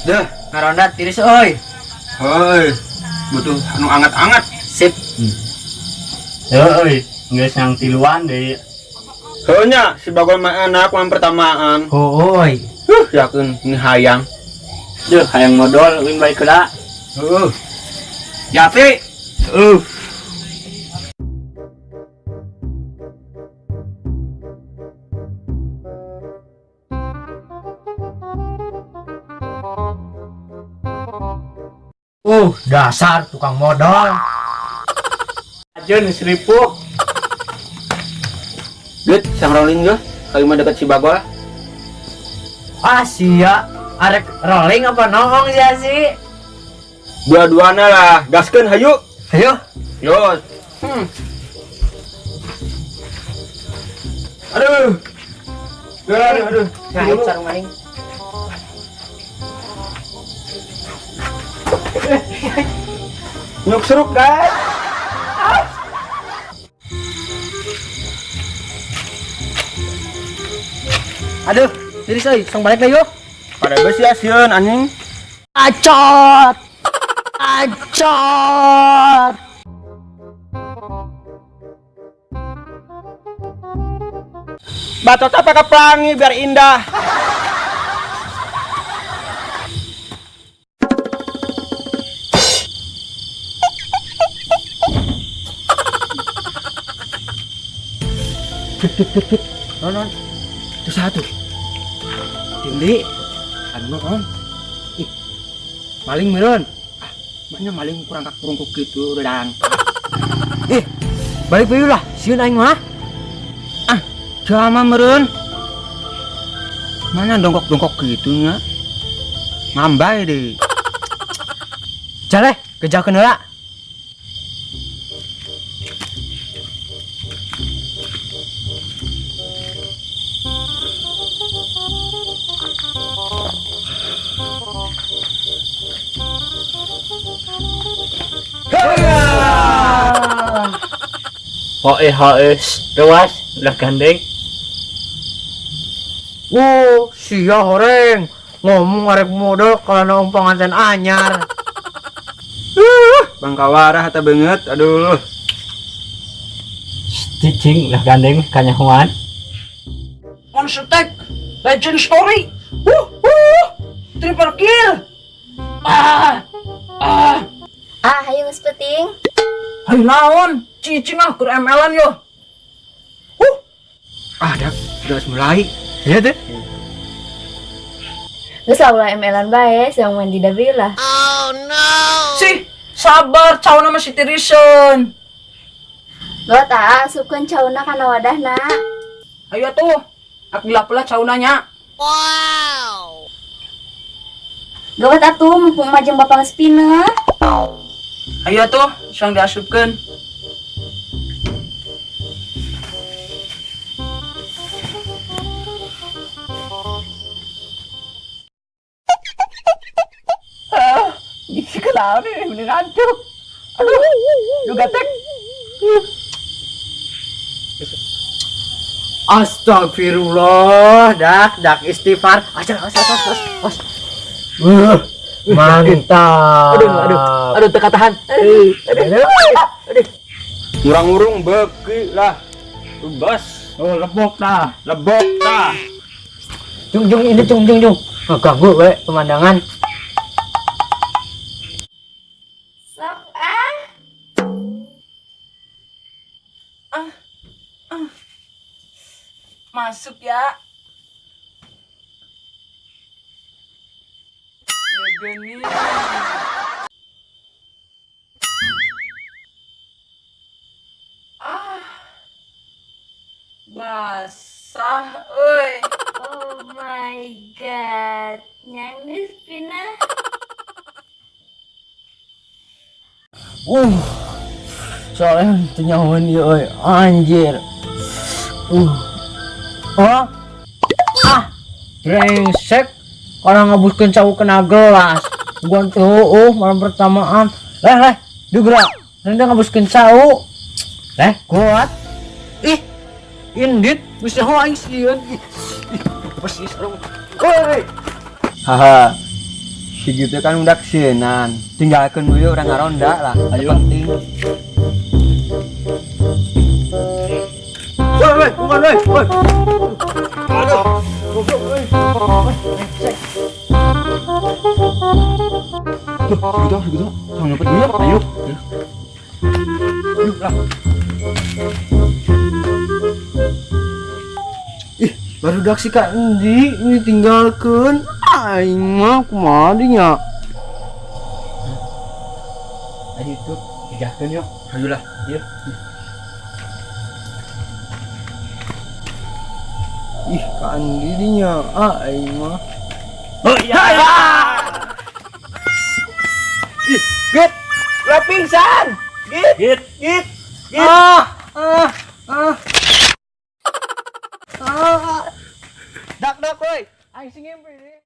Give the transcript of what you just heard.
Duh, ngaronda tiris euy. Hoi, butuh anu anget-anget. Sip. Heuh, geus yang tiluan deui. Heuh nya, si Bagol mah enak malam pertamaan. Heuy. Huh, yakin ini hayang. Duh, hayang modal win bae heula. Heuh. Jati. Heuh. Dasar tukang modal. Ajeun seripu. Duit sang rolling geuh, kali mah deket si Bagol. Ah, sia. Arek rolling apa noong sia sih? Dua-duana lah, gaskeun hayu. Ayo. Yo. Aduh. Aduh, aduh. Nah, sarung aing. Nyuk seruk, guys. Aduh, tiris euy, sang balik lah yuk. Pada geus ya sieun anjing. Acot. Acot. Bacot apa ke pelangi biar indah. Non, non. Itu satu. Dindi. Anu non. Ih. Maling meureun. Ah, maknya maling kurang kak kurungkuk gitu udah. Ih. Balik bae lah, sieun aing mah. Ah, jama meureun. Mana dongkok-dongkok gitu nya. Ngambai deh. Jaleh, kejakeun heula. Hoe hoe, ruas ulah gandeng. Wuh, sia horeng. Ngomong arek modal kalau noong pengantin anyar. Bangkawarah atau banget, aduh. Cicing ulah gandeng kanyahoan. Monster Tech, Legend Story. Triple kill. Ah, ah. Ah, hayu geus penting. Hayu naon? Cicing ah keur ML-an yo. Ah, dah, udah mulai. Iya deh. Geus lah ulah ML-an bae, siang mandi dabi lah. Sih, sabar cauna masih tiriseun. Gawat ah, asupkeun cauna kana wadahna. Hayu atuh. Ak dilapela caunanya. Gawat atuh mumpung majeng bapak geus pineh. Hayu atuh, siang diasupkeun. Ah, gigi kenapa nih, bener ngantuk. Aduh, lu gatek. Astagfirullah, dak dak istighfar. Aja, as, as, as, as. Mantap. Aduh, aduh, aduh, teka tahan. Aduh, aduh. Ngurang-ngurung beki lah. Bebas. Oh, lebok tah. Lebok tah. Jung, jung, ini jung, jung, jung. Ngeganggu we pemandangan. Sok ah. Masuk ya. Ya gini. Ah. Basah euy. Oh my god. Nyangis pinah. Soalnya teu nyahoeun ieu euy, anjir. Oh. Ah, brengsek. Kalau ngabuskeun cau kena gelas. Gua tuh, malam pertamaan. Leh, leh, dugra. Renda ngabuskeun cau. Leh, kuat. Ih, indit, geus nyaho aing sieun. Ih, ih, persis sarung. Woi. Haha. Si gitu kan udah kesienan. Tinggalkan dulu orang ngaronda lah. Ayo. Penting. Woi, woi, bukan woi, woi. Aduh, goblok woi. Tuh, gitu, gitu. Sama nyopet dulu. Ayo. Yuk lah. Ih, baru dak si Kak Endi ini tinggalkeun. Aing mah kumaha dinya? Ayo itu, ijahkeun yuk. Ayo lah. Yuk. Ih, Kak Andi dinya. Ah, aing mah. Oh iya. Ih, Git. Ulah pingsan. Git, Git. git. Ah, ah, ah. Ah. Dak dak woi. Aing sing ngimpi.